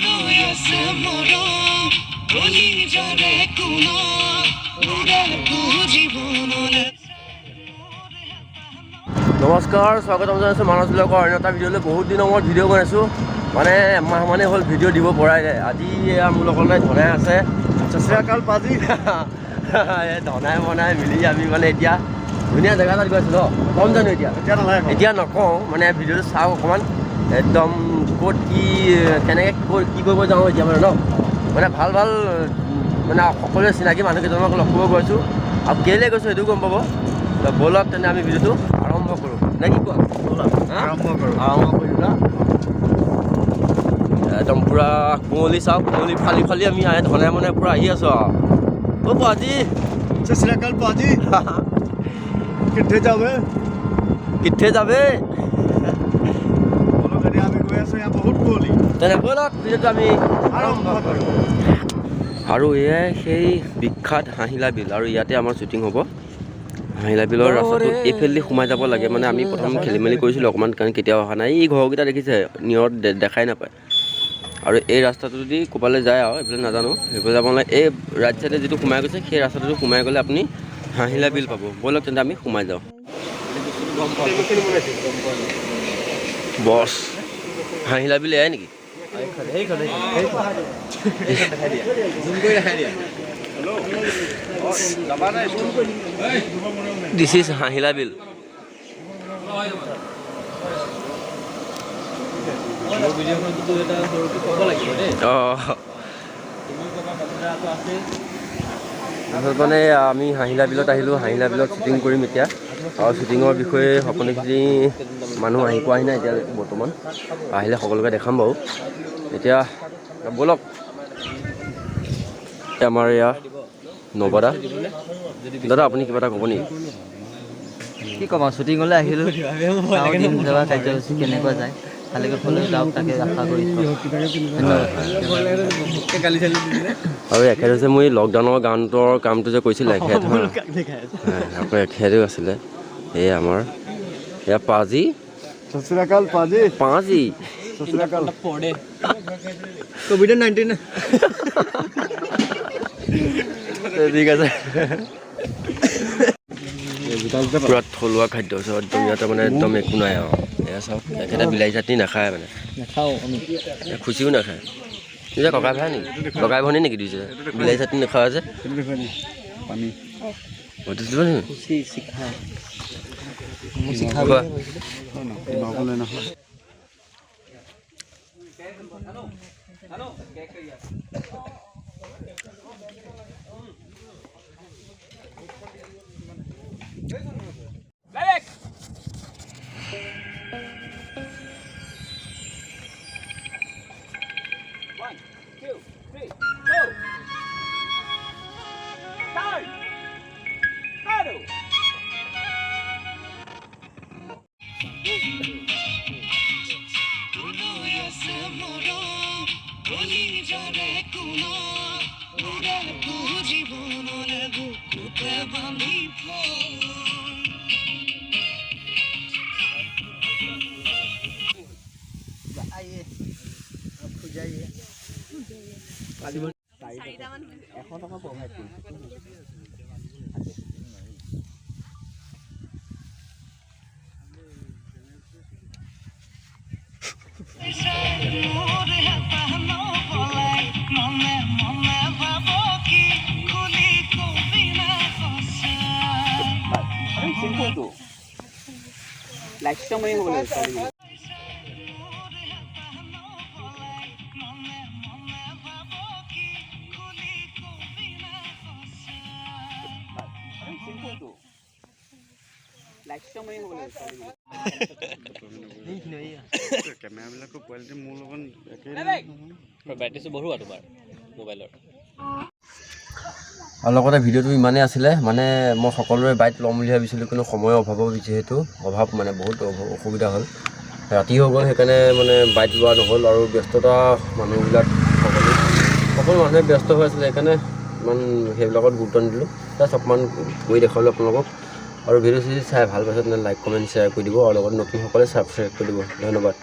লৈ আছে মৰম কলিজাৰে কোণত উৰাটো জীৱনলে। নমস্কাৰ, স্বাগতম জনাইছোঁ মানস ব্লগৰ অন্য এটা ভিডিঅ'লৈ। বহুত দিনৰ মূৰত ভিডিঅ' বনাইছোঁ, মানে এমাহ মানেই হ'ল ভিডিঅ' দিব পৰাই নাই। আজি এয়া মোৰ লগতে ধনাই আছে। सत श्री अकाल पाजी। এই ধনাই বনাই মিলি আমি মানে এতিয়া ধুনীয়া জেগা এটাত গৈ আছোঁ ন। কম জানো এতিয়া? এতিয়া নালাগে। এতিয়া নকওঁ, মানে ভিডিঅ'টো চাওক অকণমান, একদম ক'ত কি কেনেকৈ কি কৰিব যাওঁ এতিয়া মানে ন, মানে ভাল ভাল মানে সকলোৱে চিনাকি মানুহ কেইজনক লগ কৰিব গৈছোঁ আৰু কেলৈ গৈছোঁ সেইটোও গম পাব। তো ব'লক তেনে আমি ভিডিঅ'টো আৰম্ভ কৰোঁ, নে কি কোৱা? হা? আৰম্ভ কৰোঁ। আৰম্ভ কৰিলোঁ ন। একদম পূৰা কুঁৱলী চাওক, কুঁৱলী ফালি ফালি আমি ধনে মনে পূৰা আহি আছোঁ আৰু। অ' পাজি। सत श्री अकाल पाजी, कित्थे যাবে? কিথে যাবে? বলক, এতিয়া আমি গৈ আছোঁ, ইয়াত বহুত কুঁৱলী। তেনে ব'লক, ভিডিঅ'টো আমি আৰম্ভ কৰোঁ। আৰু এয়াই সেই বিখ্যাত হাঁহিলা বিল আৰু ইয়াতে আমাৰ শ্বুটিং হ'ব। হাঁহিলা বিলৰ ৰাস্তাটো এইফালেদি সোমাই যাব লাগে। মানে আমি প্ৰথম খেলি মেলি কৰিছিলোঁ অকণমান, কাৰণ কেতিয়াও অহা নাই। এই ঘৰকেইটা দেখিছে, নিয়ৰত দেখাই নাপায়। আৰু এই ৰাস্তাটো যদি ক'ৰবালৈ যায় আৰু এইফালে নাজানো, সেইফালে যাব নালাগে। এই ৰাইট চাইডে যিটো সোমাই গৈছে, সেই ৰাস্তাটোতো সোমাই গ'লে আপুনি হাঁহিলা বিল পাব। ব'লক তেন্তে আমি সোমাই যাওঁ। বছ, হাঁহিলা বিল এয়াই নেকি? This is হাঁহিলা বিল। অঁ, তাৰপিছত মানে আমি হাঁহিলা বিলত আহিলোঁ। হাঁহিলা বিলত শ্বুটিং কৰিম এতিয়া। আৰু শ্বুটিঙৰ বিষয়ে সকলোখিনি মানুহ আহি পোৱাহি নাই এতিয়া বৰ্তমান, আহিলে সকলোকে দেখাম বাৰু। এতিয়া ব'লক। আমাৰ এয়া নৱদা দাদা, আপুনি কিবা এটা ক'ব নেকি? কি ক'ম আৰু, শ্বুটিঙলৈ আহিলোঁ। চাওঁ দিন যোৱা কাৰ্যসূচী কেনেকুৱা যায়, ভালেকৈ ফলে যাওক তাকে আশা কৰিছোঁ। ধন্যবাদ। আৰু এখেত হৈছে মোৰ এই লকডাউনৰ গানটোৰ কামটো যে কৰিছিলে এখেত। হা, আকৌ এখেতেও আছিলে। এই আমাৰ এয়া পাজি। सत श्री अकाल पाजी। পাজি। सत श्री अकाल। কোভিড 19। ঠিক আছে। পূৰা থলুৱা খাদ্য আছে একদম ইয়াতে, মানে একদম একো নাই আৰু। এয়া চাওক, এখেতে বিলাহী চাটনি নাখায় মানে। নাখাওঁ আমি। খুচিও নাখায়। নিজে ককাই ভাই নেকি, ককাই ভনী নেকি দুইজনে? বিলাহী চাটনি নাখোৱা যে। পানী। দিব নেকি? খুচি চিখা মোৰ চিখা। কোৱা। নহ'লে নহয়। লৈ আছে মৰম কলিজাৰে কোণত উৰাটো জীৱনলে বুকুতে বান্ধি থৈ। মোৰ হেঁপাহ নপলাই, মনে মনে ভাব কি খুলি কবি না সঁচাই? মোৰ হেঁপাহ নপলাই, মনে মনে ভাব কি খুলি কবি না সঁচাই? কেমেৰাবিলাকৰ কোৱালিটি মোৰ লগত একেই। ব্ৰাইটনেছটো বঢ়োৱা তোমাৰ মোবাইলৰ। আৰু লগতে ভিডিঅ'টো ইমানেই আছিলে, মানে মই সকলোৰে বাইক ল'ম বুলি ভাবিছিলোঁ, কিন্তু সময়ৰ অভাৱৰ, যিহেতু অভাৱ মানে বহুত অসুবিধা হ'ল, ৰাতি হৈ গ'ল, সেইকাৰণে মানে বাইক লোৱা নহ'ল। আৰু ব্যস্ততা মানুহবিলাক সকলো মানুহে ব্যস্ত হৈ আছিলে, সেইকাৰণে ইমান সেইবিলাকত গুৰুত্ব নিদিলোঁ। জাষ্ট অকণমান কৰি দেখুৱালোঁ আপোনালোকক। আৰু ভিডিঅ' চিডিঅ' চাই ভাল পাইছে তেনে লাইক, কমেণ্ট, শ্বেয়াৰ কৰি দিব আৰু লগত নতুনসকলে ছাবস্ক্ৰাইব কৰি দিব। ধন্যবাদ।